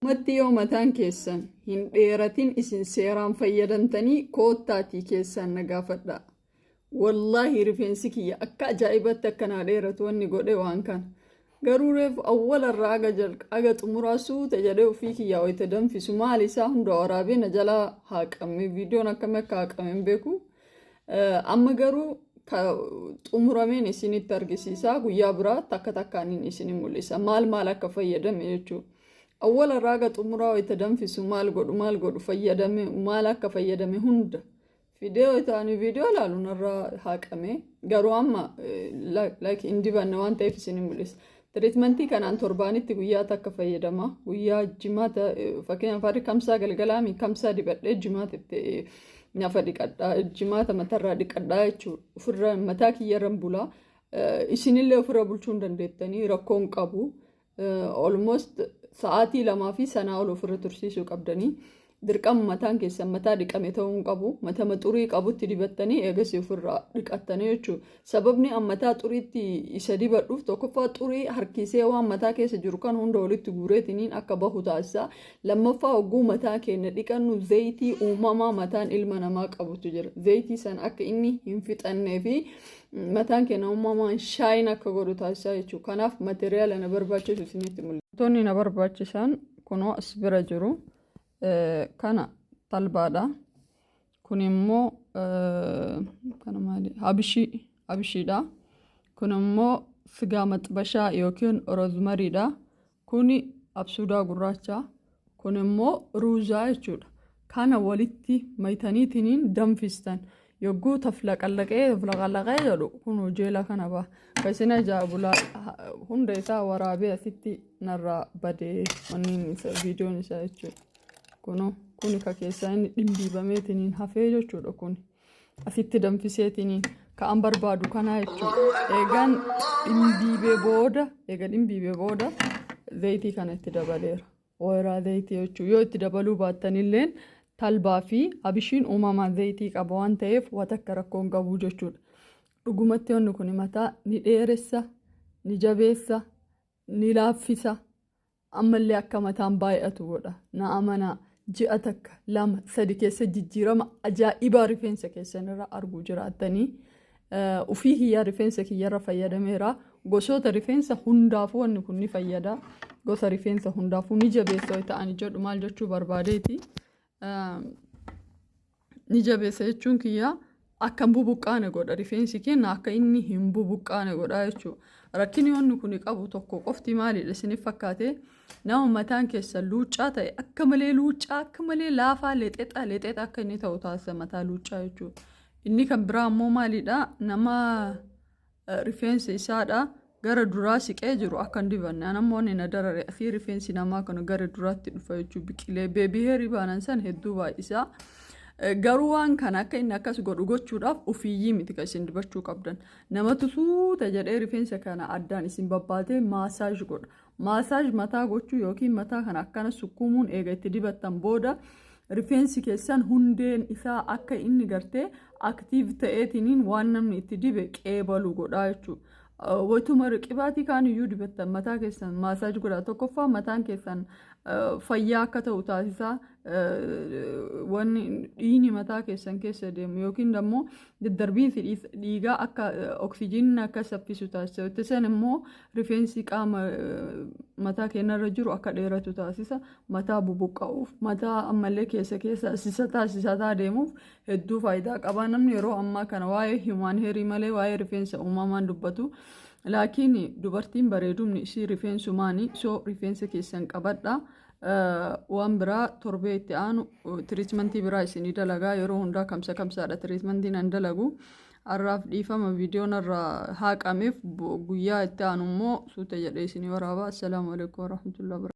Dhugumatti yoo mataan keessan hin dheeratin isin seeraan fayyadamtanii koottaatii keessaan na gaafadhaa. Wallaahi rifeensi kiyya akka ajaa'ibatti akka naa dheeratu wanni godhe waan kana. Garuu reefu awwalarraa aga jalqa aga xumuraa suuta jedhee ofii kiyyaa wayita danfisu maal isaa hunda waraabee na jalaa haaqame, viidiyoon akkamii akka haaqame hin beeku. Amma garuu xumurameen isinitti argisiisa, guyyaa biraa takka takkaan isin mul'isa maal maal akka fayyadame jechuudha. Awwala irraa aga xumuraa wayita danfisu maal godhu maal godhu fayyadame, maal akka fayyadame hunda fidee wayita ani viidiyoo ilaalu narraa haqame. Garuu amma like hin dibanne waan ta'eef isin mul'isa. Treatmentii kanaan torbaanitti guyyaa takka fayyadama. Guyyaa Jimaata, fakkeenyaaf harri Kamsaa galgalaami, Kamsaa dibadhee Jimaata itti nafa dhiqadhaa, Jimaata matarraa dhiqadhaa jechuudha. Ofirra mataa kiyyarran bulaa. Isinillee ofirra bulchuu hin dandeettanii, rakkoon qabu. Almost sa'aatii 2 fi sanaa ol ofirra tursiisuu qabdanii. Dirqama mataan keessan mataa dhiqame ta'uu hin qabu. Matama xurii qabutti dibattanii eegasii ofirraa dhiqattanii jechuudha. Sababni an mataa xuriitti isa dibadhuuf, tokkoffaa xurii harkisee waan mataa keessa jiru kan hunda walitti guureetiniin akka bahu taasisa. Lammaffaa, hogguu mataa keenya dhiqannu zayitii uumamaa mataan ilma namaa qabutu jira. Zayitii san akka inni hin fixannee fi mataan keenya uumamaan shine akka godhu taasisaa jechuudha. Kanaaf material na barbaachisu isinitti mul'isa. Wantoonni na barbaachisan kunoo as bira jiru. Kana talbaadha. Kun immoo kana maali? Habishii, habishiidha. Kun immoo sigaa maxbashaa yookiin rosemaryidha. Kuni absuudaa gurraacha. Kun immoo ruuzaa jechuudha. Kana walitti maytaniitiniin danfistan. Yogguu taflaqallaqee taflaqallaqee jedhu kun hojeela kana ba'a. Kan isin ajaa'ibu hunda isaa waraabee asitti narraa badee wanni isa viidiyoon isaa jechuudha. Kunoo kuni ka keessaa inni dhimbiibameetiniin hafee jechuudha kuni. Asitti danfiseetiniin ka'an barbaadu kanaa jechuudha. Eegaan dhimbiibee booda, eega dhimbiibee booda zayitii kana itti dabaleera. Wayiraa zayitii jechuudha. Yoo itti dabaluu baattanilleen talbaa fi abishiin uumamaan zayitii qaba waan ta'eef waan takka rakkoo hin qabu jechuudha. Dhugumatti wanni kun mataa ni dheeressa, ni jabeessa, ni laaffisa. Ammallee akka mataan baay'atu godha. Na amanaa, ji'a 1, 2, 3 keessa jijjiirama ajaa'ibaa rifeensa keessanirra arguu jiraattanii. Ufii kiyyaa rifeensa kiyyarra fayyadameera. Gosoota rifeensa hundaafuu wanni kun ni fayyada. Gosa rifeensa hundaafuu ni jabeessa ta'anii jedhu maal jechuu barbaadeeti. Ni jabeessa jechuun kiyyaa akka hin bubuqqaane godha, rifeensi keenya akka inni hin bubuqqaane godha jechuudha. Rakkinni wanni kun qabu tokko qofti maalidha isiniif fakkaate? Nama mataan keessa luuccaa ta'e, akka malee luuccaa, akka malee laafaa, lexexa lexexa akka inni ta'u taasisa mataa luuccaa jechuudha. Inni kan biraa immoo maalidha? Nama rifeensi isaadha gara duraa siqee jiru akka hin dibanne. Anammoo inni na darare asii rifeensi namaa kan gara duraatti dhufa jechuudha, biqilee baby hairii baanan san hedduu baay'isaa. Garuu waan kana akka inni akkas godhu gochuudhaaf ofiiyyii miti kan isin dibachuu qabdan. Namatu suuta jedhee rifeensa kana addaan isin babbaatee massage godha. Massage mataa gochuu yookiin mataa kana akkana sukkuumuun eega itti dibattan booda rifeensi keessan hundeen isaa akka inni gartee active ta'eetiniin waan namni itti dibe qeebalu godhaa jechuudha. Wayituma qibaatii kaan iyyuu dibattan mataa keessan massage godhaa. Tokkoffaa, mataan keessan fayyaa akka ta'u taasisaa. Wanni dhiigni mataa keessan keessa deemu yookiin immoo daddarbiinsi dhiigaa akka oksijiiniin akka saffisu taasisa. Itti immoo rifeensi qaama mataa keenyarra jiru akka dheeratu taasisa. Mataa bubuqqa'uuf, mataa ammallee keessa keessa sisataa sisataa deemuuf hedduu faayidaa qaba. Namni yeroo ammaa kana waa'ee human hairii malee waa'ee rifeensa uumamaan dubbatu. Laakiin dubartiin bareedumni isii rifeensumaani, so rifeensa keessan qabadha. Waan biraa torbee itti aanu treatmentii biraa isinii dalagaa. Yeroo hundaa Kamsa Kamsaadha treatmentiin an dalagu. Har'aaf dhiifama viidiyoon irraa haaqameef, guyyaa itti aanu immoo suuta jedhee isinii waraaba. Assalaamu alaikum warahmatullahi.